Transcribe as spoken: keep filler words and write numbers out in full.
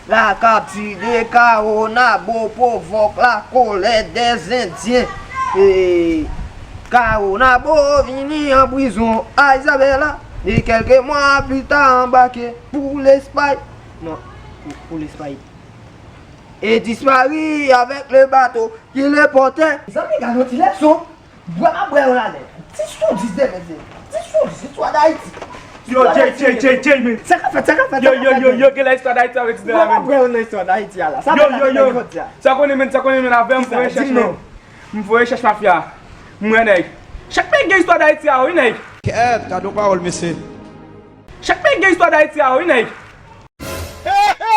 La capture de Caonabo provoque la colère des Indiens. E Caonabo vini an prizon a Isabela. E kèlke mwa pli ta anbake pou Lespay. Non, pou, pou Lespay. Et disparu avec le bateau qui le portait. Mezanmi, gade yon ti lèson. Bwè m ap bwè yo la nèt. Dis sou dis de mèt. Dis sou dis, istwa Dayiti. Yo, Jay, Jay, Jay, Jay, men. Sa k ap fèt, sa k ap fèt, yo, sa k ap yo, fèt, yo, men? Yo, gen la istwa Dayiti avèk ti de la, men. Bwè m ap bwè yo nan istwa Dayiti a la. Sa yo, yo, yo. Sa konnen, men, sa konnen, men, avè m fè rechèch, men. M fè rechèch mafya. M wè nèg. Chak peyi gen istwa Dayiti a, wi, nèg. Kèt, gade yon pawòl, mesye. Chak peyi gen istwa Dayiti a, wi, nèg. Hey, hey!